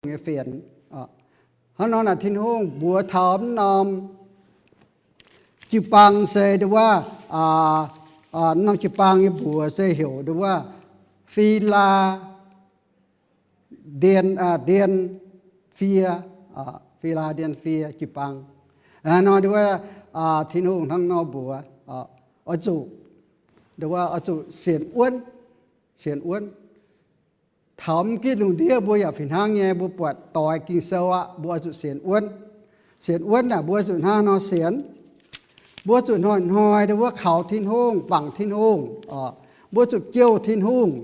nyei fienx. Hnangv nor naaic Tin-Hungh mbuox taux mv norm jiu-baang se nduov wuov, norm jiu-baang nyei mbuox se heuc nduov wuov Fi^laa^ndien, ndien fie, Fi^laa^ndien fie jiu-baang. Nor nduov wuov, Tin-Hungh hnangv nor mbuox, oix zuqc, nduov wuov oix zuqc sienx wuonv, sienx wuonv. Taux mv gitv lungh ndiev mbuo yaac fih hnangv nyei, mbuo buatc doix Ging-Sou aqv, mbuo oix zuqc sienx wuonv. Sienx wuonv naaic mbuo zuqc hnangv nor sienx. Mbuo zuqc hnoi-hnoi nduov wuov kaux Tin-Hungh, bangc Tin-Hungh. Mbuo zuqc jouh Tin-Hungh.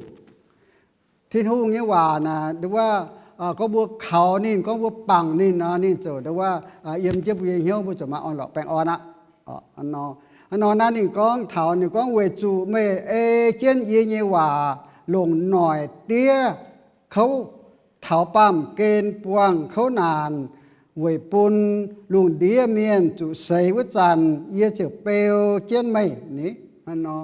Tin-Hungh nyei waac naaic nduov wuov, gorngv mbuo kaux ninh, gorngv mbuo bangc ninh nor, ninh ziouc nduov wuov yiem jienv mbuo nyei hnyouv, mbuo ziouc maaih orn-lorqc baengh orn aqv. Hnangv nor naaiv ninh gorngv taux, ninh gorngv, Weic zuqc meih ei jienv yie nyei waac longc noic diev kouv taux baamh gen buangh kouv naanc weic bun lungh ndiev mienh zuqc seix wuov zanc, yie ziouc beu jienv meih. Ni, hnangv nor,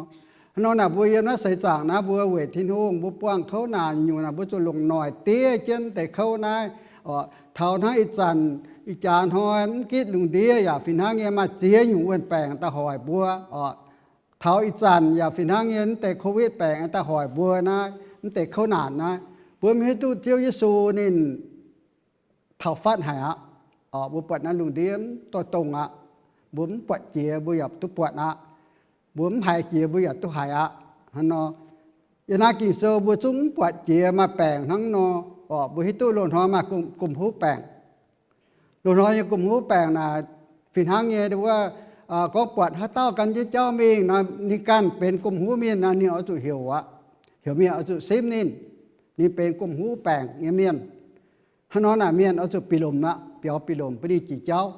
hnangv nor naaic mbuo yiem naaiv seix zaangc naaiv mbuo weic Tin-Hungh mbuo buangh kouv naanc nyungc naaic, mbuo zuqc longc noic diev jienv deix kouv naaiv. Taux hnangv ih zanc, ih jaax hnoi mv gitv lungh ndiev yaac fih hnangv nyei maaih ziex nyungc wuon-baengc daaih hoic mbuo. Taux ih zanc yaac fih hnangv nyei mv deix Covid baengc daaih hoic mbuo naaiv, mv deix kouv naanc naaiv. Mbuo mv hiuv duqv Ziouv Yesu ninh taux fatv haic aqv. Mbuo buatc naaiv lungh ndiev mv doix dongh aqv. Mbuo mv buatc jiex mbuo yaac duqv buatc aqv. Mbuo mv haiz jiex mbuo yaac duqv haiz aqv. Hnangv nor, yiem naaiv Ging-Sou mbuo zungv mv buatc jiex maaih baengc hnangv nor. Mbuo hiuv duqv loz-hnoi maaih gomh huv baengc. Loz-hnoi nyei gomh huv baengc naaic fih hnangv nyei nduov wuov, gorngv buatc haaix dauh gan jienv jauv mingh nor, ninh ganh benx gomh huv mienh nor, ninh oix zuqc heuc aqv. Heuc mienh oix zuqc simv ninh. Ninh benx gomh huv baengc nyei mienh. Hnangv nor naaic mienh oix zuqc bieqc lomc aqv, biaux bieqc lomc bun ninh jiex jauv.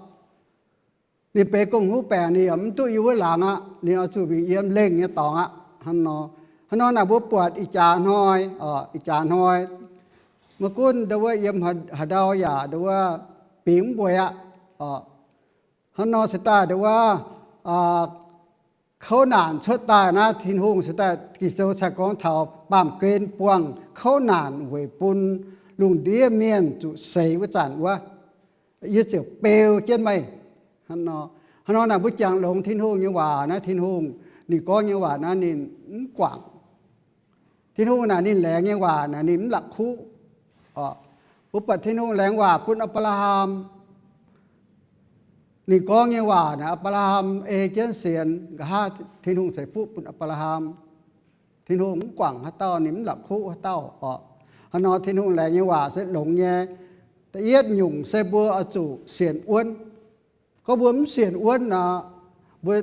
Ninh benx gomh huv baengc, ninh yaac mv duqv yiem wuov laangz aqv. Ninh oix zuqc mingh yiem lengh nyei dorngx aqv. Hnangv nor, hnangv nor naaic mbuo buatc ih jaax hnoi, ih jaax hnoi, maiv gunv nduov wuov yiem haaix ndau yaac nduov wuov bingx mv mbueiz aqv. Hnangv nor se daaih nduov wuov kouv naanc cuotv daaih naaiv, Tin-Hungh se daaih Ging-Sou cingx gorngv taux baamh gen buangh kouv naanc weic bun lungh ndiev mienh zuqc seix wuov zanc wuov, yie ziouc beu jienv meih. Hnangv nor, hnangv nor naaic mbuo jangx longx Tin-Hungh nyei waac naaiv, Tin-Hungh ninh gorngv nyei waac naaiv ninh mv guangc. Tin-Hungh naaic ninh laengz nyei waac naaic ninh mv la'kuqv. Mbuo buatc Tin-Hungh laengz waac bun Apc^laa^ham. Ninh gorngv nyei waac naaic Apc^laa^ham ei jienv sienx, nqa'haav Tin-Hungh ceix fuqv bun Apc^laa^ham. Tin-Hungh mv guangc haaix dauh, ninh mv la'kuqv haaix dauh oc. Hnangv nor Tin-Hungh laengz nyei waac se longx nyei. Da'yietv nyungc se mbuo oix zuqc sienx wuonv. Gorngv mbuo mv sienx wuonv nor, mbuo,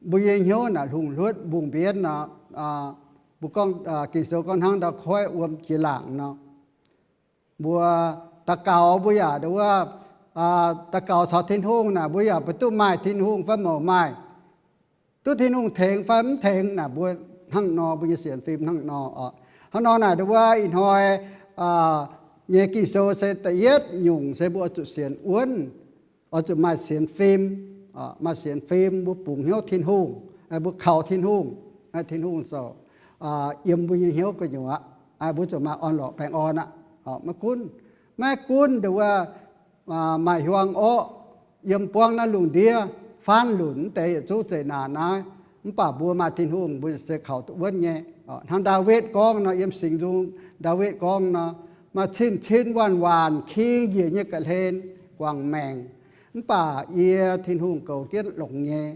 mbuo nyei hnyouv naaic hlungx hluotv mbungh mbienv nor, mbuo gorngv, Ging-Sou gorngv hnangv ndau koiv wuom jiex laangc nor. Mbuo daux gaux mbuo yaac nduov wuov, daux gaux caux Tin-Hungh naaic mbuo yaac mv duqv maaih Tin-Hungh fai mouc maaih, duqv Tin-Hungh tengx fai mv tengx naaic mbuo hnangv nor, mbuo nyei sienx fim hnangv nor oc. Hnangv nor naaic nduov wuov ih hnoi nyei Ging-Sou se da'yietv nyungc se mbuo oix zuqc sienx wuonv, oix zuqc maaih sienx fim, maaih sienx fim mbuo bungx hnyouv Tin-Hungh, mbuo kaux Tin-Hungh, Tin-Hungh ziouc yiem mbuo nyei hnyouv gu'nyuoz aqv. Mbuo ziouc maaih orn-lorqc baengh orn aqv. Maiv gunv, maiv gunv nduov wuov maaih hiuang orqv yiem buangv naaiv lungh ndiev faanv lunc mv deix yietc zungv zeqc naanc naaiv, mv baac mbuo maaih Tin-Hungh mbuo se kaux duqv wuonv nyei. Hnangv Ndaawitv gorngv nor, yiem Singx Nzung Ndaawitv gorngv nor, maaih cin-cin waanc-waanc king njiec nyei ga'hlen guangc maengc, mv baac yie Tin-Hungh goux jienv longx nyei.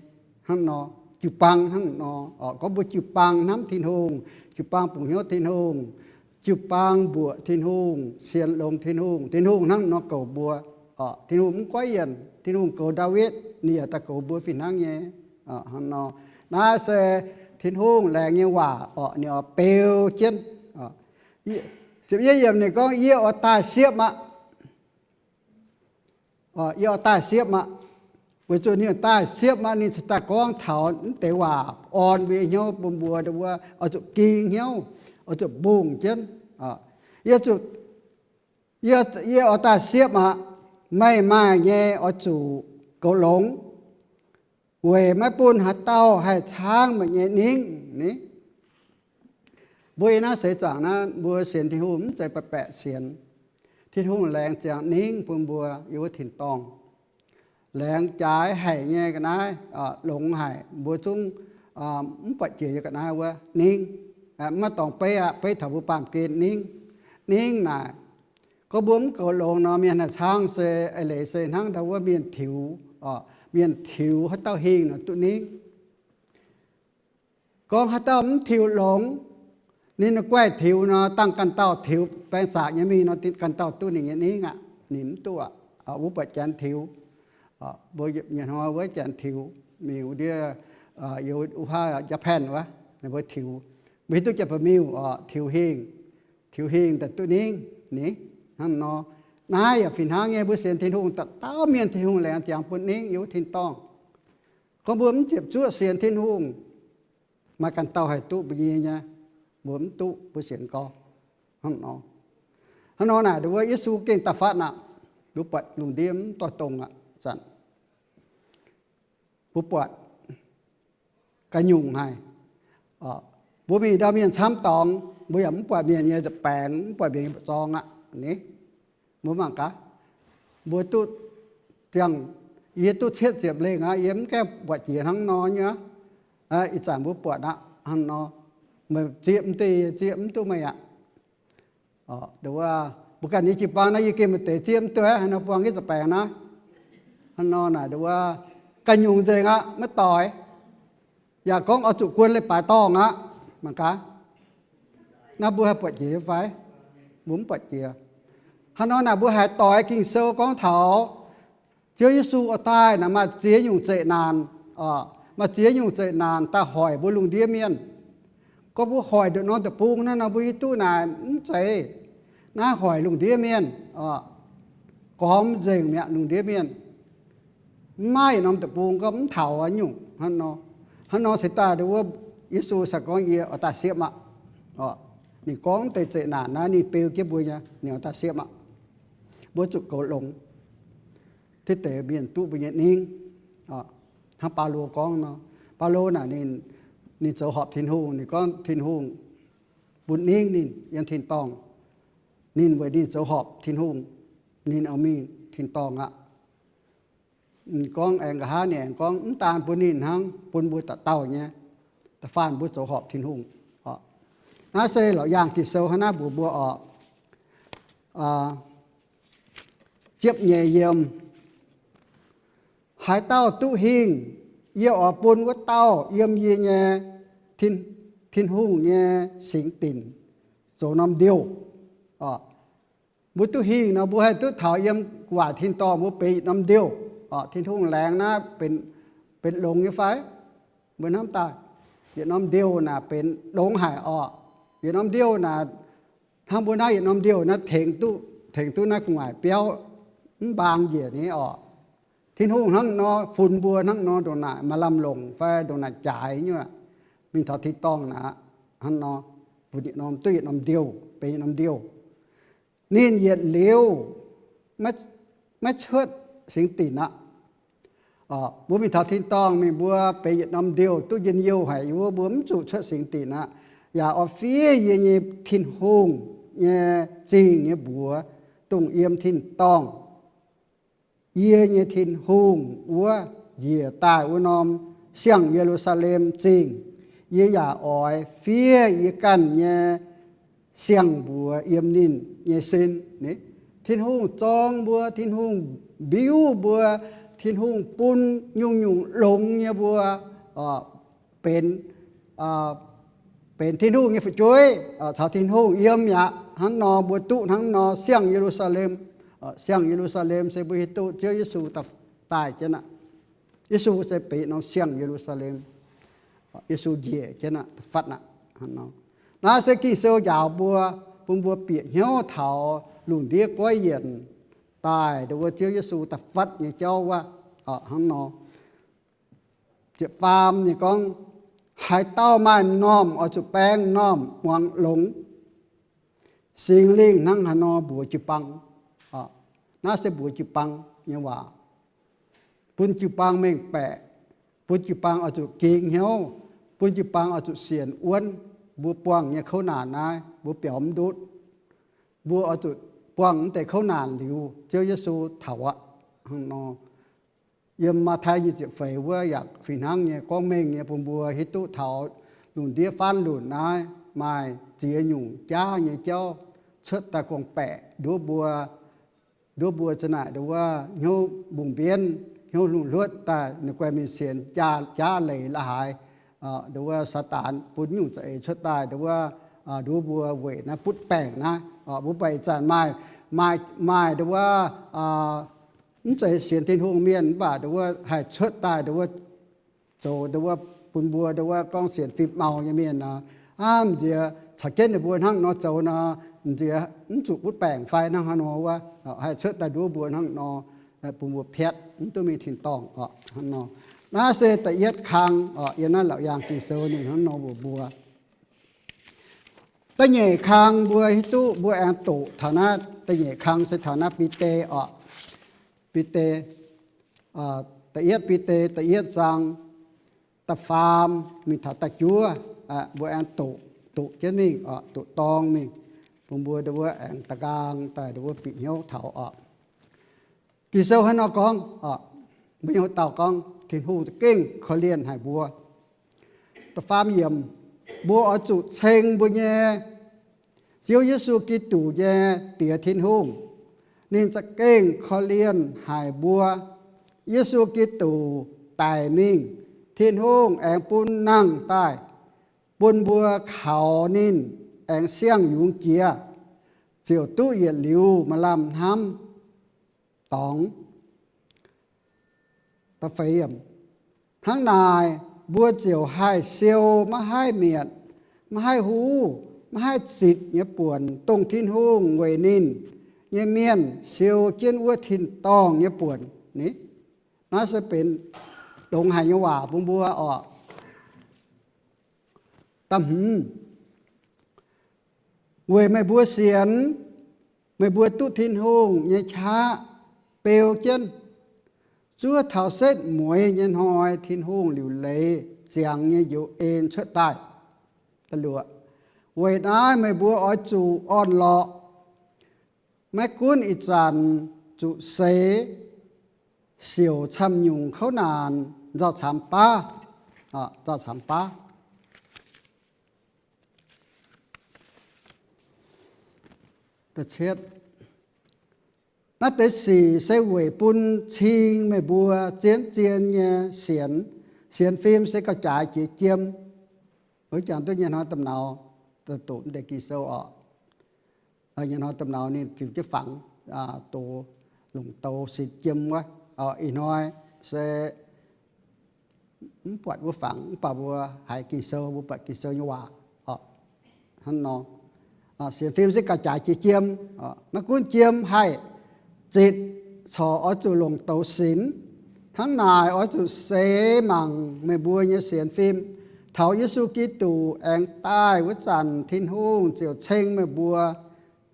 Hnangv nor, jiu-baang hnangv nor, gorngv mbuo jiu-baang hnamv Tin-Hungh, jiu-baang bungx hnyouv Tin-Hungh, jiu-baang mbuoqc Tin-Hungh, sienx longx Tin-Hungh, Tin-Hungh hnangv nor goux mbuo. Tin-Hungh mv goiv yienc, Tin-Hungh goux Ndaawitv, ninh yaac daaih goux mbuo fih hnangv nyei. Hnangv nor, naaiv se Tin-Hungh laengz nyei waac oc, ninh oix beu jienv. Ziepc yietv yiemc ninh gorngv, Yie oix daaih siepv aqv. Yie oix daaih siepv aqv. Weic zuqc ninh daaih siepv aqv, ninh cingx daaih gorngv taux mv deix waac orn mbuo nyei hnyouv bun mbuo nduov wuov oix zuqc ging hnyouv, oix zuqc mbungh jienv. Yie zuqc, yie, yie oix daaih siepv aqv. Meih maaih nyei oix zuqc goux longx, weic maiv bun haaix dauh haih caangv meih nyei ningv ni. Mbuo yiem naaiv seix zaangc naaiv, mbuo sienx Tin-Hungh mv zeiz baeqc baeqc sienx. Tin-Hungh laengz ziangx ningv bun mbuo yiem wuov tin-dorngh. Laengz jaaix haic nyei ga'naaiv, longx haic, mbuo zungv mv buatc jiex nyei ga'naaiv wuov ningv. Maiv dorngx beiv aqv, beiv taux mbuo baamh gen ningv. Ningv naaic, gorngv mbuo mv goux longx nor, mienh haih caangv se, eix leiz se hnangv ndau wuov mienh tiux, mienh tiux haaix dauh hingh nor duqv ningv. Gorngv haaix dauh mv tiux longx, ninh guaih tiux nor, dangh ganh dauh tiux baeng zaqc nyei mingh nor, ganh dauh duqv ninh nyei ningv aqv. Ninh mv duqv aqv. Wuov buatc janx tiux, mbuo nyei hnoi wuov janx tiux, mingh wuov ndiev, wuov Japan wuov, ninh mbuo tiux, mbuo hiuv duqv Janx-Baeqc miuh, tiux hingh, tiux hingh daaih duqv ningv ni. Hnangv nor, naaiv yaac fih hnangv nyei, mbuo sienx Tin-Hungh, dauh dauh mienh Tin-Hungh laengz ziangx bun ningv yiem wuov tin-dorngh. Gorngv mbuo mv ziepc zuoqv sienx Tin-Hungh, maaih ganh dauh haih duqv mbuo nyei nyei, mbuo mv duqv, mbuo sienx gorx. Hnangv nor, hnangv nor naaic ndau wuov Yesu gengh da'fatv aqv. Mbuo buatc lungh ndiev mv doix dongh aqv zanc. Mbuo buatc ga'nyungc haic. Mbuo mingh ndau mienh camv dorngx, mbuo yaac mv buatc mienh nyei nza'baengx, mv buatc mienh nyei mbu'zorng aqv ni. Mbuo mangc gaax, mbuo duqv ziangh, yie duqv cietv ziepc lengh aqv, yie mv gaengh buatc jiex hnangv nor nyei. Ih zanc mbuo buatc aqv hnangv nor, meih zieqv mv duqv, yie zieqv mv duqv meih aqv. Mbuo ganh nyei jiu-baang naaiv yie gengh maaih deix zieqv mv duqv haaix nor buangh jienv nza'baengx naaiv. Hnangv nor naaic ndau wuov ga'nyungc nzengc aqv, maiv doix. Yaac gorngv oix zuqc guon leiz-baaix dorngh aqv. Mangc gaax, naaiv mbuo haih buatc jiex fai? Mbuo mv buatc jiex. Hnangv nor naaic mbuo haiz doix Ging-Sou gorngv taux Ziouv Yesu oix daaih naaic maaih ziex nyungc zeqc naanc, maaih ziex nyungc zeqc naanc daaih hoic mbuo lungh ndiev mienh. Gorngv mbuo hoic ndongc norm deic-bung naaiv nor, mbuo hiuv duqv naaic mv zeiz naaiv hoic lungh ndiev mienh, gormx nzengc mi'aqv lungh ndiev mienh. Mv maaih yietc norm deic-bung gorngv mv taux nyungc hnangv nor. Hnangv nor se daaih ndau wuov Yesu se gorngv yie oix daaih siepv aqv. Ninh gorngv deix zeqc naanc naaiv ninh beu jienv mbuo nyei, ninh oix daaih siepv aqv. Mbuo zuqc goux longx, tiv deix mienh duqv mbuo nyei ningv. Hnangv Baulo gorngv nor, Baulo naaic ninh, ninh zoux horpc Tin-Hungh, ninh gorngv Tin-Hungh bun ningv ninh yiem tin-dorngh. Ninh weic ninh zoux horpc Tin-Hungh, ninh oix mingh tin-dorngh aqv. Gorngv aengx nqa'haav ninh aengx gorngv mv daan bun ninh hnangv, bun mbuo dauh dauh nyei, da'faanh mbuo zoux horpc Tin-Hungh. Naaiv se Laauc Yaangh Ging-Sou hnangv naaiv mbuox mbuo oc. Ziepv nyeic yiem, haaix dauh duqv hingh, yie oix bun wuov dauh yiem yie nyei Tin-Hungh nyei singx dinc zoux norm ndiouh. Mbuo duqv hingh nor, mbuo haih duqv taux yiem gu'nguaaic tin-dorngh mbuo benx yietc norm ndiouh. Tin-Hungh laengz naaiv benx longx nyei fai? Mbuo hnamv daaih, yietc norm ndiouh naaic benx longx haic orqc. Yietc norm ndiouh naaic, hnangv mbuo naaiv yietc norm ndiouh naaiv tengx duqv, tengx duqv naaiv gu'nguaaic biauv mv mbaang njiec nyei orqc. Tin-Hungh hnangv nor funx mbuo hnangv nor ndongc naaic maaih lamh longc fai ndongc naaic jaaix nyei aqv. Mingh taux tin-dorngh naaic aqv, hnangv nor funx yietc norm, duqv yietc norm ndiouh, benx yietc norm ndiouh. Ninh yietc liuz maiv cuotv singx dinc aqv. Mbuo mingh taux tin-dorngh mingh, mbuo benx yietc norm ndiouh duqv njien-youh haic, yie mbuo mv zuqc cuotv singx dinc aqv. Yaac oix fiev yie nyei Tin-Hungh nyei zingh nyei mbuox dongh yiem tin-dorngh, yie nyei Tin-Hungh wuov, njiec daaih wuov norm siang-Ye^lu^saa^lem Zingh. Yie yaac oix fiev yie ganh nyei siang-mbuox yiem ninh nyei sin. Tin-Hungh zorng mbuo, Tin-Hungh mbiuv mbuo, Tin-Hungh bun nyungc-nyungc longx nyei mbuo benx, benx Tin-Hungh nyei fu'jueiv, caux Tin-Hungh yiem mi'aqv. Hnangv nor mbuo duqv hnangv nor siang-Ye^lu^saa^lem. Siang-Ye^lu^saa^lem se mbuo hiuv duqv Ziouv Yesu daaih jienv aqv. Yesu se benx norm siang-Ye^lu^saa^lem. Yesu njiec jienv aqv, da'fatv aqv. Naaiv se Ging-Sou njaaux mbuo, bun mbuo bieqc hnyouv taux lungh ndiev goiv yienc daaih ndon wuov Ziouv Yesu da'fatv nyei jauv wuov. Hnangv nor, ziepc faam ninh gorngv, haaix dauh maaih m'normh oix zuqc baeng m'normh muangx longx. Singx Lingh hnangv haaix nor mbuox jiu-baang. Naaiv se mbuox jiu-baang nyei waac, bun jiu-baang mengh baeqc, bun jiu-baang oix zuqc gingx hnyouv, bun jiu-baang oix zuqc sienx wuonv mbuo buangh nyei kouv naanc naaiv, mbuo biaux mv ndutv. Mbuo oix zuqc buangh mv deix kouv naanc liuz, Ziouv Yesu taux aqv. Hnangv nor, yiem Matv^tai nyic ziepc feix wuov yaac fih hnangv nyei gorngv mengh nyei bun mbuo hiuv duqv taux lungh ndiev faanv lunc naaiv maaih ziex nyungc jaav nyei jauv cuotv daaih gorngv-baeqc nduov mbuo, nduov mbuo za'naaic nduov wuov hnyouv mbungh mbienv, hnyouv lungh hluotv daaih ninh guaih mingh sienx jaav leiz la'haaix, nduov wuov Saadaan bun nyungc za'eix cuotv daaih nduov wuov, nduov mbuo weic naaiv butv baengc naaiv. Mbuo buatc ih zanc maaih, maaih, maaih nduov wuov mv zeiz sienx Tin-Hungh mienh mv baac nduov wuov haih cuotv daaih nduov wuov zoux nduov wuov bun mbuo nduov wuov gorngv sienx fim mau nyei mienh nor, aav, m'nziex caux jienv ninh mbuo hnangv nor zoux nor, m'nziex mv zuqc butv baengc fai hnangv haaix nor wuov, haih cuotv daaih nduov mbuo hnangv nor, bun mbuo piatv mv duqv mingh tin-dorngh oc. Hnangv nor, naaiv se da'yietv kang oc, yiem naaiv Laauc Yaangh Ging-Sou ninh hnangv nor mbuox mbuo. Da'nyeic kang mbuo hiuv duqv mbuo aengx doqc taux naaiv, da'nyeic kang se taux naaiv Bide oc. Bide, da'yietv Bide da'yietv zaang, da'faam mingh taux da'juov, mbuo aengx doqc, doqc jienv mingh oc, doqc dorng mingh, bun mbuo nduov wuov aengx da'nqaang daaih nduov wuov bieqc hnyouv taux oc. Ging-Sou hnangv nor gorngv, mbuo nyei hoc dauh gorngv, Tin-Hungh za'gengh korv-lienh haic mbuo. Da'faam yiemc, mbuo oix zuqc ceng mbuo nyei Ziouv Yesu Giduc nyei Diex Tin-Hungh. Ninh za'gengh korv-lienh haic mbuo. Yesu Giduc daic mingh, Tin-Hungh aengx bun nangh daaih, bun mbuo kaux ninh aengx siang-yungz jiex, ziouc duqv yietc liuz maaih lamh hnamv dorngx. Hnangv naaic, mbuo ziouc haih siou maiv haih mietc, maiv haih huv, maiv haih zitc nyei buonc, dongh Tin-Hungh weic ninh nyei mienh siou jienv wuov tin-dorngh nyei buonc ni. Naaiv se benx longx haic nyei waac bun mbuo oc. Da'hmz, weic meih mbuo sienx, meih mbuo duqv Tin-Hungh nyei qaqv beu jienv, zuov taux setv mueiz nyei hnoi Tin-Hungh liuc leiz ziangx nyei njoux en cuotv daaih. Da'luoqc, weic naaiv meih mbuo oix zuqc orn-lorqc, maiv gunv ih zanc zuqc seix siouc camv-nyungc kouv naanc nzauh camx baav, nzauh camx baav. Naaiv deix sic se weic bun cing meih mbuo zien-zien nyei sienx. Sienx fim se gauh jaaix jiex jiem. Wuov jangx duqv nyei hnoi domh nauz, doqc mv deix Ging-Sou oc. Nyei hnoi domh nauz ninh ziux jienv fangx, dox longc douz sin jiem wuov. Ih hnoi se mv buatc wuov fangx, mv baac mbuo haiz Ging-Sou, mbuo buatc Ging-Sou nyei waac. Hnangv nor, sienx fim se gauh jaaix jiex jiem. Maiv gunv jiem haih zitc, corc oix zuqc longc douz sinx. Hnangv naaic oix zuqc seix mangc meih mbuo nyei sienx fim. Taux Yesu Giduc aengx daaih wuov zanc, Tin-Hungh ziouc ceng meih mbuo,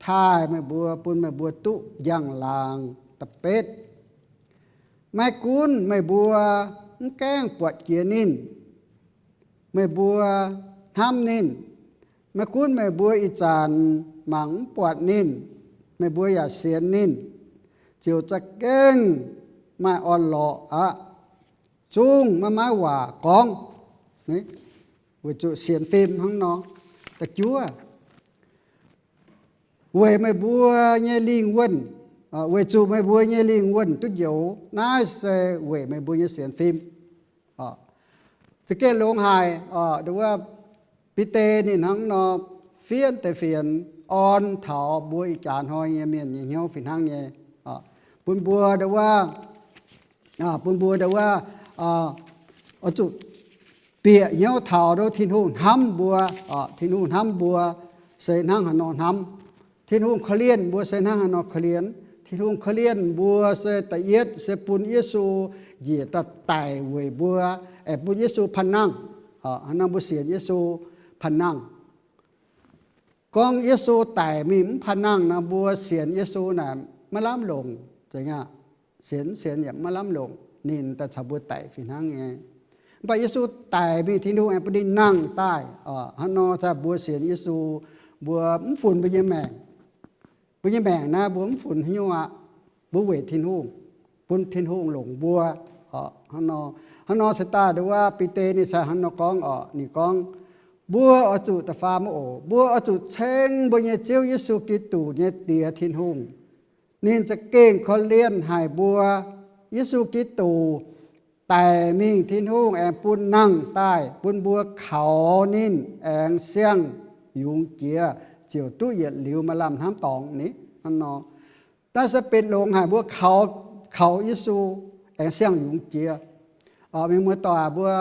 taaih meih mbuo, bun meih mbuo duqv njang-laangc. Da'betv, maiv gunv meih mbuo mv gaengh buatc jiex ninh, meih mbuo hnamv ninh. Maiv gunv meih mbuo ih zanc mangc mv buatc ninh, meih mbuo yaac sienx ninh, ziouc za'gengh maaih orn-lorqc aqv. Zungv maiv maaih waac gorngv, weic zuqc sienx fim hnangv nor. Da'juov, weic meih mbuo nyei lingh wuonh, weic zuqc meih mbuo nyei lingh wuonh duqv njoux. Naaiv se weic meih mbuo nyei sienx fim. Za'gengh longx haic, nduov wuov Bide ninh hnangv nor fiev deix fienx orn taux mbuo ih jaax hnoi nyei mienh nyei hnyouv fih hnangv nyei. Bun mbuo nduov wuov, bun mbuo nduov wuov, oix zuqc bieqc hnyouv taux nduov Tin-Hungh hnamv mbuo. Tin-Hungh hnamv mbuo se hnangv haaix nor hnamv. Tin-Hungh korv-lienh mbuo se hnangv haaix nor korv-lienh. Tin-Hungh korv-lienh mbuo se da'yietv se bun Yesu njiec daaih daic weic mbuo, aengx bun Yesu panh nangh. Hnangv mbuo sienx Yesu panh nangh. Gorngv Yesu daic mingh mv panh nangh nor, mbuo sienx Yesu naaic maiv lamh longc. Sienx mv sienx yaac maiv lamh longc, ninh daaih caux mbuo daic fih hnangv nyei. Mv baac Yesu daic mingh, Tin-Hungh aengx bun ninh nangh daaih. Hnangv nor daaih mbuo sienx Yesu, mbuo mv funx mbuo nyei maengc. Mbuo nyei maengc naaiv mbuo mv funx haaix nyungc aqv. Mbuo weic Tin-Hungh, bun Tin-Hungh longc mbuo. Hnangv nor, hnangv nor se daaih nduov wuov Bide ninh se hnangv nor gorngv oc. Ninh gorngv, mbuo oix zuqc, da'faam oc, mbuo oix zuqc ceng mbuo nyei Ziouv Yesu Giduc nyei Diex Tin-Hungh. Ninh za'gengh korv-lienh haic mbuo. Yesu Giduc daic mingh, Tin-Hungh aengx bun nangh daaih bun mbuo kaux ninh aengx siang-yungz jiex ziouc duqv yietc liuz maaih lamh hnamv dorngx ni. Hnangv nor, naaiv se benx longx haic mbuo kaux, kaux Yesu aengx siang-yungz jiex. Mienh muoz-doic, mbuo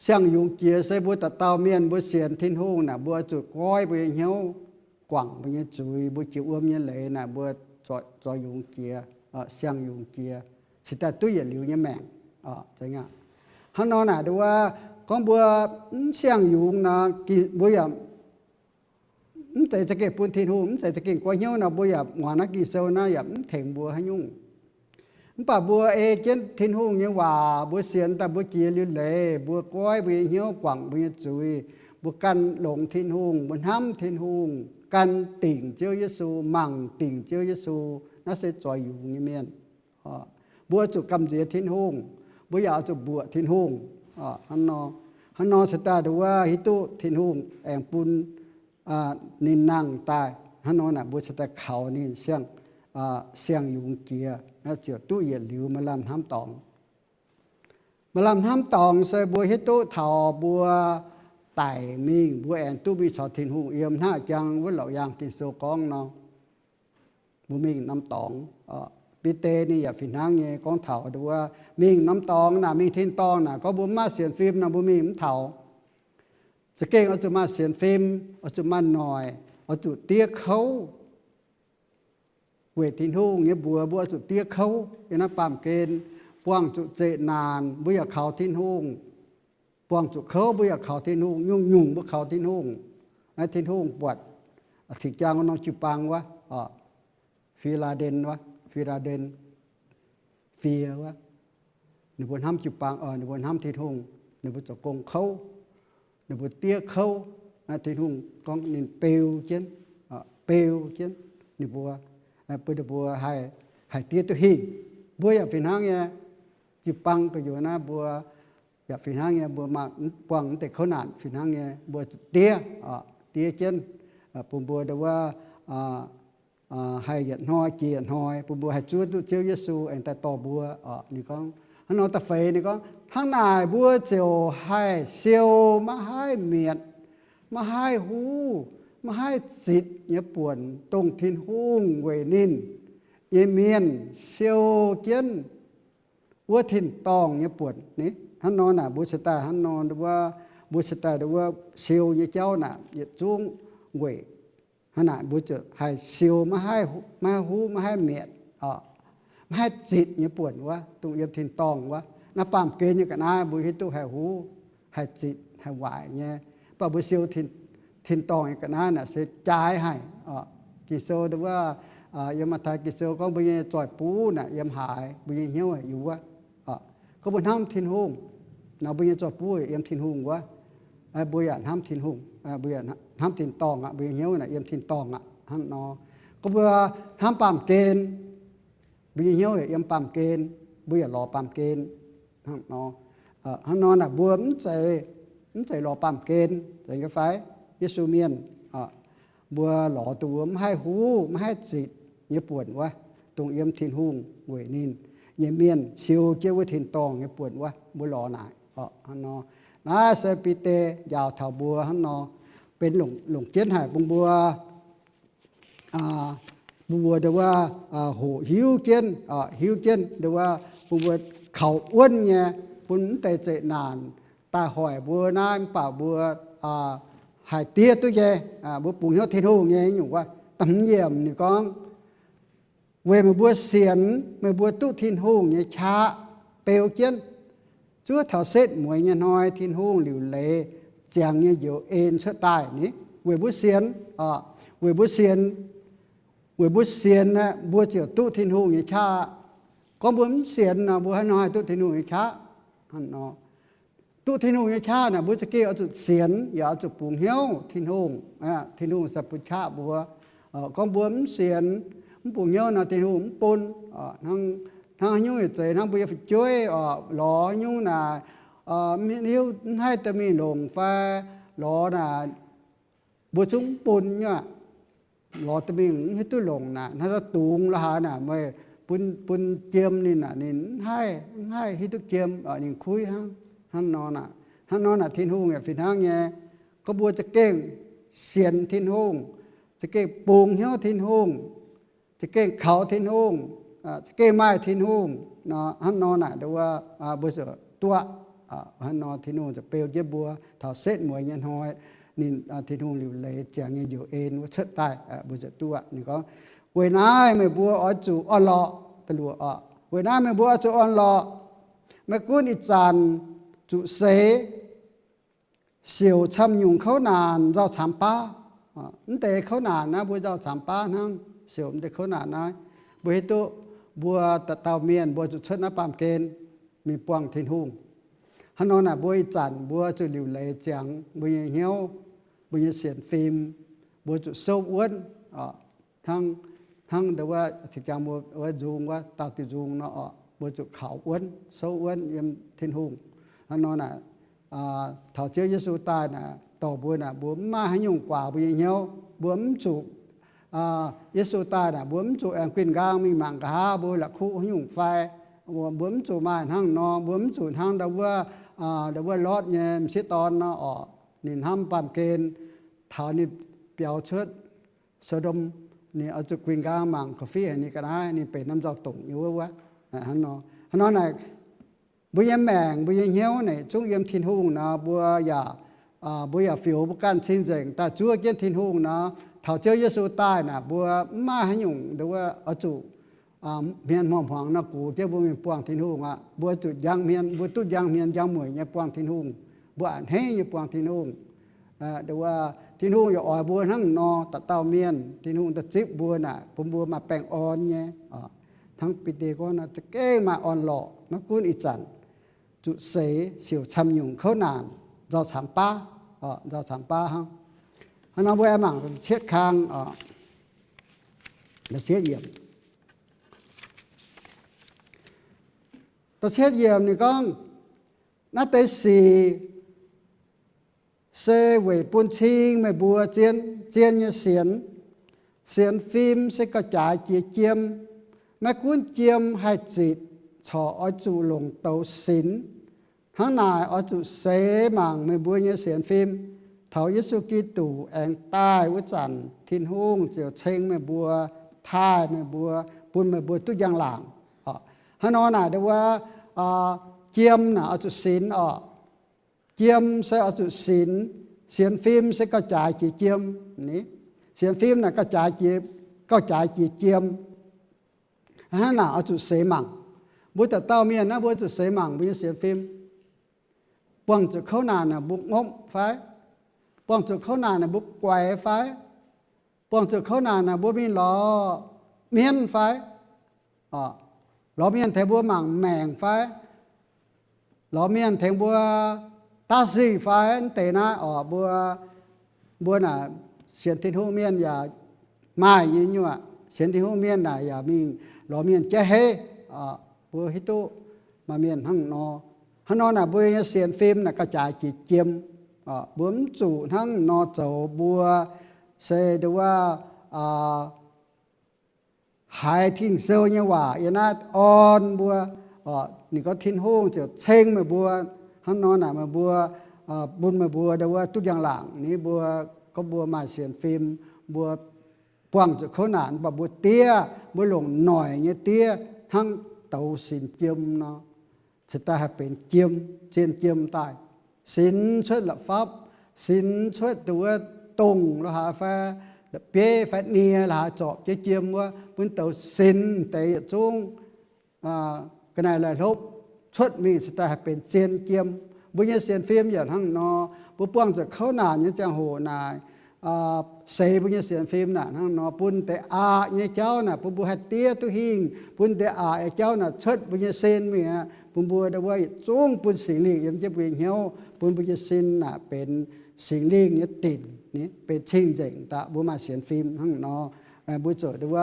siang-yungz jiex se mbuo dauh dauh mienh mbuo sienx Tin-Hungh naaic, mbuo zuqc goiv mbuo nyei hnyouv, guangc mbuo nyei zuiz, mbuo jiex wuom nyei leiz naaic, mbuo zoix yungz jiex, siang-yungz jiex, cingx daaih duqv yietc liuz nyei maengc. Hnangv nor naaic nduov wuov, gorngv mbuo mv siang-yungz nor, mbuo yaac mv zeiz za'gengh bun Tin-Hungh, mv zeiz za'gengh goiv hnyouv nor, mbuo yaac muangx naaiv Ging-Sou naaiv yaac mv tengx mbuo haaix nyungc. Mv baac mbuo ei jienv Tin-Hungh nyei waac, mbuo sienx daaih mbuo jiex liuz leiz, mbuo goiv mbuo nyei hnyouv, guangc mbuo nyei zuiz, mbuo gan longx Tin-Hungh, mbuo hnamv Tin-Hungh, gan dingc Ziouv Yesu, mangc dingc Ziouv Yesu, naaiv se zoix yungz nyei mienh. Mbuo zuqc gamh nziex Tin-Hungh, mbuo yaac zuqc mbuoqc Tin-Hungh. Hnangv nor, hnangv nor se daaih nduov wuov hiuv duqv Tin-Hungh aengx bun ninh nangh daaih. Hnangv nor naaic mbuo se daaih kaux ninh siang, siang-yungz jiex, ziouc duqv yietc liuz maaih lamh hnamv dorngx. Maaih lamh hnamv dorngx se mbuo hiuv duqv taux mbuo daic mingh, mbuo aengx duqv mingh caux Tin-Hungh yiem hnangv jangx wuov Laauc Yaangh Ging-Sou gorngv nor, mbuo mingh norm dorngx. Bide ninh yaac fih hnangv nyei gorngv taux nduov wuov mingh norm dorngx naaic, mingh tin-dorngh naaic, gorngv mbuo mv maaih sienx fim nor, mbuo mingh mv taux. Za'gengh oix zuqc maaih sienx fim, oix zuqc maaih noic, oix zuqc diev kouv weic Tin-Hungh nyei mbuox. Mbuo oix zuqc diev kouv yiem naaiv baamh gen, buangh zuqc zeqc naanc mbuo yaac kaux Tin-Hungh, buangh zuqc kouv mbuo yaac kaux Tin-Hungh, nyungc-nyungc mbuo kaux Tin-Hungh. Naaiv Tin-Hungh buatc, cingx jang wuov norm jiu-baang wuov, Fi^laa^nden wuov, Fi^laa^nden, Fie wuov, ninh mbuo hnamv jiu-baang, ninh mbuo hnamv Tin-Hungh, ninh mbuo zoux gong kouv, ninh mbuo diev kouv. Tin-Hungh gorngv ninh beu jienv, beu jienv ninh mbuo, bun ninh mbuo haih, haih diev duqv hingh. Mbuo yaac fih hnangv nyei, jiu-baang gu'nyuoz naaiv mbuo yaac fih hnangv nyei, mbuo maaih buangh mv deix kouv naanc fih hnangv nyei, mbuo diev, diev jienv, bun mbuo nduov wuov haih yietc hnoi jiex yietc hnoi, bun mbuo haih zuov duqv Ziouv Yesu aengx daaih dorh mbuo. Ninh gorngv hnangv nor da'feix, ninh gorngv, hnangv naaic mbuo ziouc haih siou maiv haih mietc, maiv haih huv, maiv haih zitc nyei buonc, dongh Tin-Hungh weic ninh nyei mienh siou jienv wuov tin-dorngh nyei buonc ni. Hnangv nor naaic mbuo cingx daaih hnangv nor wuov, mbuo cingx daaih wuov siou nyei jauv naaic yietc zungv weic hnangv naaic mbuo ziouc haih siou maiv haih huv, maiv haih mietc, maiv haih zitc nyei buonc wuov, dongh yiem tin-dorngh wuov. Naaiv baamh gen nyei ga'naaiv mbuo hiuv duqv haih huv, haih zitc, haih waaic nyei. Mv baac mbuo siou tin-dorngh nyei ga'naaiv naaic se jaaix haic. Ging-Sou wuov, yiem Matv^tai Ging-Sou gorngv mbuo nyei zoih buv naaic yiem haaix, mbuo nyei hnyouv haic yiem wuov. Gorngv mbuo hnamv Tin-Hungh nor, mbuo nyei zoih buv yiem Tin-Hungh wuov. Mbuo yaac hnamv Tin-Hungh, mbuo yaac hnamv tin-dorngh aqv, mbuo nyei hnyouv naaic yiem tin-dorngh aqv. Hnangv nor, gorngv mbuo hnamv baamh gen, mbuo nyei hnyouv yaac yiem baamh gen, mbuo yaac lorz baamh gen. Hnangv nor, hnangv nor naaic mbuo mv zeiz, mv zeiz lorz baamh gen, zeiz nyei fai? Yesu mienh, mbuo lorz dongh mbuo mv haih huv, mv haih zitc nyei buonc wuov, dongh yiem Tin-Hungh weic ninh nyei mienh siou jienv wuov tin-dorngh nyei buonc wuov, mbuo lorz naaic. Hnangv nor, naaiv se Bide njaaux taux mbuo hnangv nor, benx longc, longc jienv haic bun mbuo, bun mbuo nduov wuov hoqc hiuv jienv, hiuv jienv nduov wuov bun mbuo kaux wuonv nyei, bun mv deix zeqc naanc daaih hoic mbuo naaiv, mv baac mbuo haih diev duqv nyei, mbuo bungx hnyouv Tin-Hungh nyei nyungc wuov. Da'hmz yiemc ninh gorngv, weic meih mbuo sienx, meih mbuo duqv Tin-Hungh nyei qaqv beu jienv. Zuov taux setv mueiz nyei hnoi Tin-Hungh liuc leiz ziangx nyei njoux en cuotv daaih ni. Weic mbuo sienx, weic mbuo sienx, weic mbuo sienx aeqv, mbuo ziouc duqv Tin-Hungh nyei qaqv. Gorngv mbuo mv sienx nor, mbuo haaix nor haih duqv Tin-Hungh nyei qaqv? Duqv Tin-Hungh nyei qaqv naaic, mbuo za'gengh oix zuqc sienx yaac oix zuqc bungx hnyouv Tin-Hungh. Tin-Hungh se bun qaqv mbuo. Gorngv mbuo mv sienx, mv bungx hnyouv nor, Tin-Hungh mv bun. Hnangv haaix nyungc yietc zeiz hnangv mbuo nyei fu'jueiv oc, lorz haaix nyungc naaic, mv hiuv, mv haih dorh mingh longc fai lorz naaic, mbuo zungv mv bun nyei aqv. Lorz dorh mingh mv hiuv duqv longc naaic, hnangv dungz lorz haaix naaic, meih bun, bun jiem ninh naaic, ninh mv haih, mv haih hiuv duqv jiem, ninh kuiv hnangv. Hnangv nor naaic, hnangv nor naaic Tin-Hungh yaac fih hnangv nyei. Gorngv mbuo za'gengh sienx Tin-Hungh, za'gengh bungx hnyouv Tin-Hungh, za'gengh kaux Tin-Hungh, za'gengh maaih Tin-Hungh nor, hnangv nor naaic, mbuo zuqc duqv, hnangv nor Tin-Hungh zuqc beu jienv mbuo taux setv mueiz nyei hnoi. Ninh, Tin-Hungh liuc leiz ziangx nyei njoux en wuov cuotv daaih, mbuo zuqc duqv. Ninh gorngv, weic naaiv meih mbuo oix zuqc orn-lorqc. Da'luoqc, weic naaiv meih mbuo oix zuqc orn-lorqc. Maiv gunv ih zanc zuqc seix, siouc camv-nyungc kouv naanc nzauh caamx baav. Mv deix kouv naanc naaiv mbuo nzauh caamx baav hnangv, siouc mv deix kouv naanc naaiv. Mbuo hiuv duqv mbuo dauh dauh mienh mbuo zuqc cuotv naaiv baamh gen mingh buangh Tin-Hungh. Hnangv nor naaic mbuo ih zanc mbuo zuqc liuc leiz ziangx mbuo nyei hnyouv, mbuo nyei sienx fim, mbuo zuqc souv wuonv. Hnangv, hnangv ndau wuov, zinh jangx mbuo wuov nzung wuov, daauh diuh nzung nor oc, mbuo zuqc kaux wuonv, souv wuonv yiem Tin-Hungh. Hnangv nor naaic, taux Ziouv Yesu daaih naaic, dorh mbuo naaic, mbuo mv maaih haaix nyungc guaax mbuo nyei hnyouv. Mbuo mv zuqc, Yesu daaih naaic, mbuo mv zuqc aengx guinh nqaang mingh mangc nqa'haav mbuo la'kuqv haaix nyungc fai. Mbuo mv zuqc maaih hnangv nor, mbuo mv zuqc hnangv ndau wuov, ndau wuov Lotv nyei m'sieqv dorn nor oc. Ninh hnamv baamh gen taux ninh biaux cuotv So^ndom, ninh oix zuqc guinh nqaang mangc korv-fiqv haic ninh ga'naaiv, ninh benx norm nzauh dongc nyei wuov wuov. Hnangv nor, hnangv nor naaic, mbuo nyei maengc, mbuo nyei hnyouv naaic zungv yiem Tin-Hungh nor, mbuo yaac, mbuo yaac fioux mbuo ganh cing-nzengc daaih zuov jienv Tin-Hungh nor, taux Ziouv Yesu daaih naaic, mbuo mv maaih haaix nyungc ndau wuov oix zuqc hmien hmuangx-hmuangx nor gox jienv mbuo mingh buangh Tin-Hungh aqv. Mbuo zuqc njang hmien, mbuo duqv njang hmien njang mueic nyei buangh Tin-Hungh. Mbuo a'hneiv nyei buangh Tin-Hungh. Ndau wuov, Tin-Hungh yaac oix mbuo hnangv nor, dauh dauh mienh, Tin-Hungh daaih zipv mbuo naaic, bun mbuo maaih baengh orn nyei. Hnangv Bide gorngv nor, za'gengh maaih orn-lorqc, maiv gunv ih zanc zuqc seix, siouc camv-nyungc kouv naanc, nzauh caamx baav, nzauh caamx baav hnangv. Hnangv nor mbuo aengx mangc cietv kang, da'cietv yiemc. Da'cietv yiemc ninh gorngv, naaiv deix sic se weic bun cing meih mbuo zien, zien nyei sienx. Sienx fim se gauh jaaix jiex jiem. Maiv gunv jiem haih zitc corc oix zuqc longc douz sinx. Hnangv naaic oix zuqc seix mangc meih mbuo nyei sienx fim. Taux Yesu Giduc aengx daaih wuov zanc, Tin-Hungh ziouc ceng meih mbuo, taaih meih mbuo, bun meih mbuo duqv njang-laangc. Hnangv nor naaic ndau wuov, jiem naaic oix zuqc sinx orqc. Jiem se oix zuqc sinx. Sienx fim se gauh jaaix jiex jiem. Sienx fim naaic gauh jaaix jiex, gauh jaaix jiex jiem. Hnangv naaic oix zuqc seix mangc. Mbuo dauh dauh mienh naaiv mbuo zuqc seix mangc mbuo nyei sienx fim. Buangh zuqc kouv naanc naaic mbuo ngopv fai? Buangh zuqc kouv naanc naaic mbuo guaix fai? Buangh zuqc kouv naanc naaic mbuo mingh lorz mienv fai? Lorz mienh tengx mbuo mangc maengc fai? Lorz mienh tengx mbuo daav nzingh fai? Mv deix naaiv oc, mbuo, mbuo naaic sienx Tin-Hungh mienh yaac maaih nyei nyuoqc. Sienx Tin-Hungh mienh naaic yaac mingh lorz mienh jaiv heiv. Mbuo hiuv duqv maaih mienh hnangv nor. Hnangv nor naaic mbuo nyei sienx fim naaic gauh jaaix jiex jiem. Mbuo mv zuqc hnangv nor zoux, mbuo se ndau wuov haiz Ging-Sou nyei waac yiem naaiv orn mbuo. Ninh gorngv Tin-Hungh ziouc ceng meih mbuo. Hnangv nor naaic meih mbuo, bun meih mbuo ndau wuov duqv njang-laangc ni. Mbuo gorngv mbuo maaih sienx fim, mbuo buangh zuqc kouv naanc, mv baac mbuo diev, mbuo longc noic nyei diev hnangv douz sinx jiem nor, cingx daaih haih benx jiem, zien jiem daaih. Sinx cuotv la'fapv, sinx cuotv ndau wuov dongh lo haaix fai, la'bieiv fai nie lo haaix zorpc jienv jiem wuov, bun douz sinx deix yietc zungv ga'naaiv laih hlopv cuotv mingh cingx daaih haih benx zien jiem. Mbuo nyei sienx fim yaac hnangv nor. Mbuo buangh zuqc kouv naanc nyei ziangh hoc naaic, seix mbuo nyei sienx fim naaic hnangv nor, bun deix aqc nyei jauv naaic bun mbuo haih diev duqv hingh, bun deix aqc nyei jauv naaic cuotv mbuo nyei sin mingh aqv, bun mbuo ndau wuov yietc zungv bun Singx Lingh yiem jienv mbuo nyei hnyouv, bun mbuo nyei sin naaic benx Singx Lingh nyei dinc, benx cing-nzengc daaih. Mbuo maaih sienx fim hnangv nor. Mbuo zuqc nduov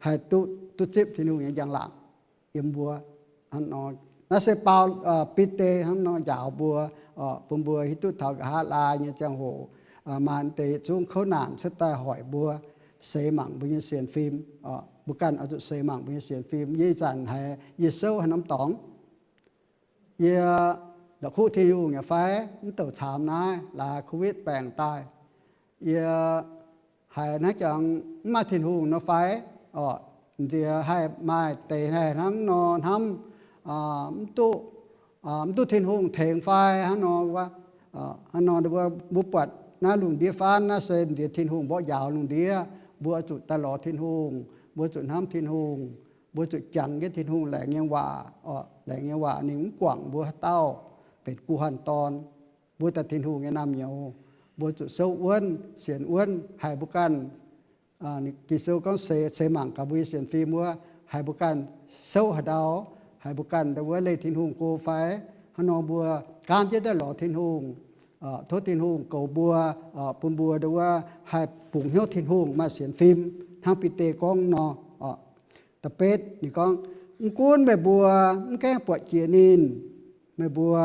haih duqv, duqv zipv Tin-Hungh nyei njang-laangc yiem mbuo. Naaiv se Baulo, Bide hnangv nor njaaux mbuo, bun mbuo hiuv duqv taux nqa'haav laai nyei ziangh hoc, maaih deix yietc zungv kouv naanc cuotv daaih hoic mbuo, seix mangc mbuo nyei sienx fim. Mbuo ganh oix zuqc seix mangc mbuo nyei sienx fim. Yie ih zanc haiz yie souv haaix norm dorngx, yie la'kuqv Tin-Hungh nyei fai? Mv douc caamx naaiv laaix covid baengc daaih, yie haiz naaiv jangx mv maaih Tin-Hungh nor fai? Orqc, nziex haih maaih deix haih hnangv nor hnamv, mv duqv, mv duqv Tin-Hungh tengx fai hnangv nor wuov. Hnangv nor mbuo, mbuo buatc naaiv lungh ndiev faanv naaiv se nziex Tin-Hungh mborqv njaaux lungh ndiev. Mbuo zuqc daaih lorz Tin-Hungh, mbuo zuqc hnamv Tin-Hungh, mbuo zuqc jangx jienv Tin-Hungh laengz nyei waac. Orqc, laengz nyei waac ninh mv guangc mbuo haaix dauh benx guh hanh dorn. Mbuo daaih Tin-Hungh nyei naamh nyouz, mbuo zuqc souv wuonv, sienx wuonv, haih mbuo ganh Ging-Sou gorngv seix, seix mangc gaax mbuo nyei sienx fim wuov, haih mbuo ganh souv haaix ndau, haih mbuo ganh ndau wuov leih Tin-Hungh go fai? Hnangv nor mbuo gaanv jienv daaih lorz Tin-Hungh, tov Tin-Hungh goux mbuo, bun mbuo ndau wuov haih bungx hnyouv Tin-Hungh, maaih sienx fim hnangv Bide gorngv nor. Da'betv ninh gorngv, mv gunv meih mbuo mv gaengh buatc jiex ninh, meih mbuo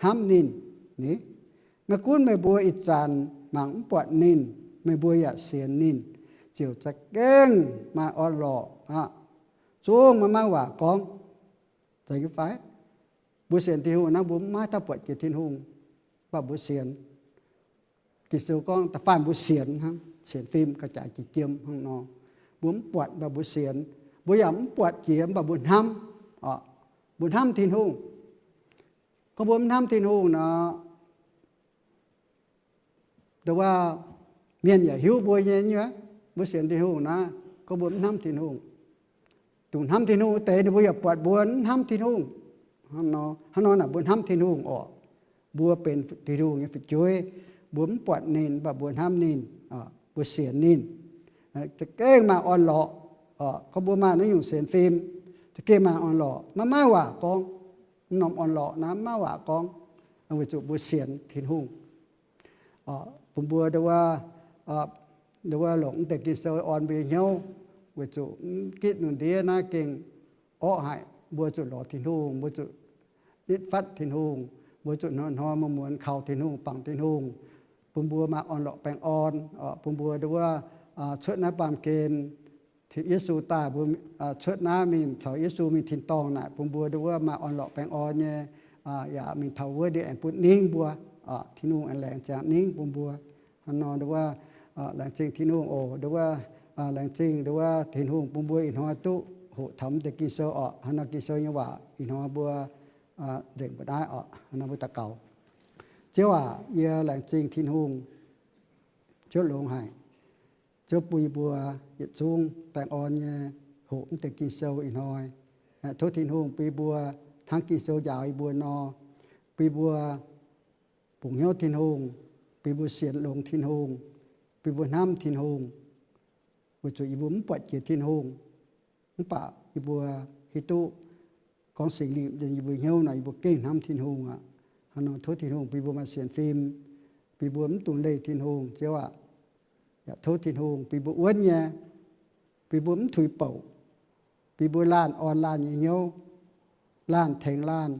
hnamv ninh. Ni, maiv gunv meih mbuo ih zanc mangc mv buatc ninh, meih mbuo yaac sienx ninh, ziouc za'gengh maaih orn-lorqc aqv. Zungv maiv maaih waac gorngv. Zeiz nyei fai? Mbuo sienx Tin-Hungh naaiv, mbuo maiv dauh buatc jiex Tin-Hungh, mv baac mbuo sienx. Ging-Sou gorngv da'faanh mbuo sienx hnangv, sienx fim ga'jaaix jiex jiem hnangv nor. Mbuo mv buatc mv baac mbuo sienx. Mbuo yaac mv buatc jiex mv baac mbuo hnamv. Mbuo hnamv Tin-Hungh. Gorngv mbuo mv hnamv Tin-Hungh nor, ndau wuov mienh yaac hiuv mbuo nyei nyuoz, mbuo sienx Tin-Hungh naaiv, gorngv mbuo mv hnamv Tin-Hungh. Dongh hnamv Tin-Hungh wuov deix ninh mbuo yaac buatc mbuo mv hnamv Tin-Hungh. Hnangv nor naaic mbuo hnamv Tin-Hungh orqc? Mbuo benx Tin-Hungh nyei fu'jueiv. Mbuo mv buatc ninh, mv baac mbuo hnamv ninh, mbuo sienx ninh. Za'gengh maaih orn-lorqc. Gorngv mbuo maaih naaiv nyungc sienx fim, za'gengh maaih orn-lorqc. Maiv maaih waac gorngv. Mv norm orn-lorqc naaiv maiv maaih waac gorngv, weic zuqc mbuo sienx Tin-Hungh. Bun mbuo ndau wuov, ndau wuov longc mv deix Ging-Sou orn mbuo nyei hnyouv, weic zuqc mv gitv lungh ndiev naaiv gengh orqv haic. Mbuo zuqc lorz Tin-Hungh, mbuo zuqc nitv fatv Tin-Hungh, mbuo zuqc hnoi-hnoi muonz-muonz kaux Tin-Hungh, bangc Tin-Hungh, bun mbuo maaih orn-lorqc baengh orn, bun mbuo ndau wuov cuotv naaiv baamh gen, Yesu daaih mbuo cuotv naaiv mingh caux Yesu mingh tin-dorngh naaic, bun mbuo ndau wuov maaih orn-lorqc baengh orn nyei, yaac mingh taux wuov ndiev aengx butv ningv mbuo. Tin-Hungh aengx laengz ziangx ningv bun mbuo. Hnangv nor ndau wuov, laengz zingh Tin-Hungh oc. Ndau wuov, laengz zingh ndau wuov Tin-Hungh bun mbuo ih hnoi duqv hoqc taux mv deix Ging-Sou orqc. Hnangv nor Ging-Sou nyei waac ih hnoi mbuo nzengc mbuo naaiv orqc. Hnangv nor mbuo daux gaux. Ziouv aac, yie laengz zingh Tin-Hungh. Ziouv longx haic. Ziouv bun yie mbuo yietc zungv baengh orn nyei hoqc mv deix Ging-Sou ih hnoi. Tov Tin-Hungh bun yie mbuo hnangv Ging-Sou njaaux yie mbuo nor, bun yie mbuo bungx hnyouv Tin-Hungh, bun yie mbuo sienx longx Tin-Hungh, bun yie mbuo hnamv Tin-Hungh, weic zuqc yie mbuo mv buatc jiex Tin-Hungh. Mv baac yie mbuo hiuv duqv gorngv Singx Lingh nzengc yie mbuo hnyouv nor, yie mbuo gengh hnamv Tin-Hungh aqv. Hnangv nor tov Tin-Hungh bun yie mbuo maaih sienx fim, bun yie mbuo mv dungx leih Tin-Hungh, Ziouv aac. Yaac tov Tin-Hungh bun yie mbuo wuonv nyei, bun yie mbuo mv tuix bouc, bun yie mbuo laanh orn laanh nyei hnyouv, laanh tengx laanh,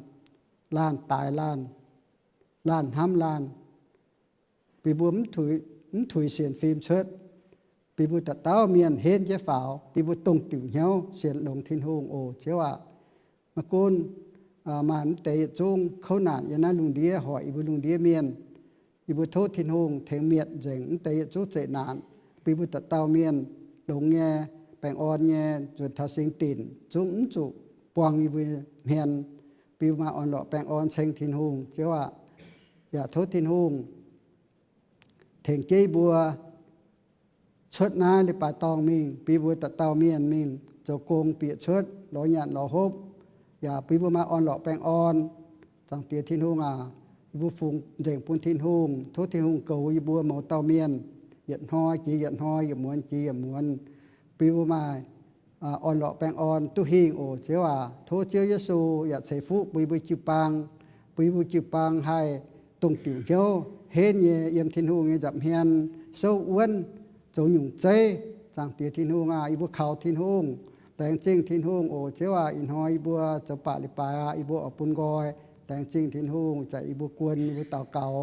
laanh daaix laanh, laanh hnamv laanh, bun yie mbuo mv tuix, mv tuix sienx fim cuotv, bun yie mbuo dauh dauh mienh henv jienv faaux, bun yie mbuo dongh diuc hnyouv sienx longx Tin-Hungh oc, Ziouv aac. Maiv gunv maaih mv deix yietc zungv kouv naanc yiem naaiv lungh ndiev hoic yie mbuo lungh ndiev mienh, yie mbuo tov Tin-Hungh tengx mietc nzengc mv deix yietc zungv zeqc naanc, bun yie mbuo dauh dauh mienh longx nyei, baengh orn nyei, nzuonx taux singx dinc zungv mv zuqc buang yie mbuo hmien, bun yie mbuo maaih orn-lorqc baengh orn ceng Tin-Hungh, Ziouv aac. Yaac tov Tin-Hungh tengx jienv yie mbuo cuotv naaiv leiz-baaix dorngh mingh, bun yie mbuo dauh dauh mienh mingh zoux gong bieqc cuotv, lorz nyanc lorz hopv, yaac bun yie mbuo maaih orn-lorqc baengh orn. Zaangc Diex Tin-Hungh aac, yie mbuo fungx nzengc bun Tin-Hungh. Tov Tin-Hungh goux yie mbuo mouz dauh mienh, yietc hnoi jiex yietc hnoi, yietc muonz jiex yietc muonz, bun yie mbuo maaih orn-lorqc baengh orn duqv hingh oc, Ziouv aac. Tov Ziouv Yesu yaac ceix fuqv bun yie mbuo jiu-baang, bun yie mbuo jiu-baang haih dongh diuc hnyouv, henv nyei yiem Tin-Hungh nyei nza'hmien, souv wuonv, zoux nyungc zeiv, Zaangc Diex Tin-Hungh aah, yie mbuo kaux Tin-Hungh, laengz zingh Tin-Hungh oc. Ziouv aac, ih hnoi yie mbuo zoux baac leiz-baaix aqv, yie mbuo oix bun nqoi, laengz zingh Tin-Hungh, zanc yie mbuo guon, yie mbuo daux gaux.